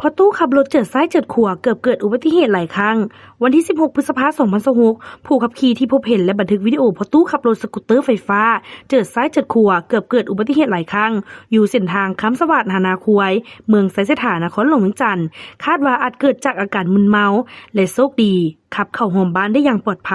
ພໍ່ຕູ້ຂັບລົດເຈີຊ້າຍເຈີຂວາ ເກືອບເກີດອຸບັດຕິເຫດຫຼາຍຄັ້ງ. ວັນທີສິບຫົກ ພຶດສະພາ ສອງພັນຊາວຫົກ ຜູ້ຂັບຂີ່ທີ່ພົບເຫັນ ແລະ ບັນທຶກວິດີໂອພໍ່ຕູ້ຂັບລົດສະກູດເຕີໄຟຟ້າ ເຈີຊ້າຍເຈີຂວາ ເກືອບເກີດອຸບັດຕິເຫດຫຼາຍຄັ້ງ ຢູ່ເສັ້ນທາງຄຳສະຫວາດ ຫານາຄວາຍ ເມືອງໄຊເສດຖາ ນະຄອນຫຼວງວຽງຈັນ ຄາດວ່າອາດເກີດຈາກອາການມຶນເມົາ ແລະ ໂຊກດີ ຂັບເຂົ້າຮ່ວມບ້ານໄດ້ຢ່າງປອດໄພ.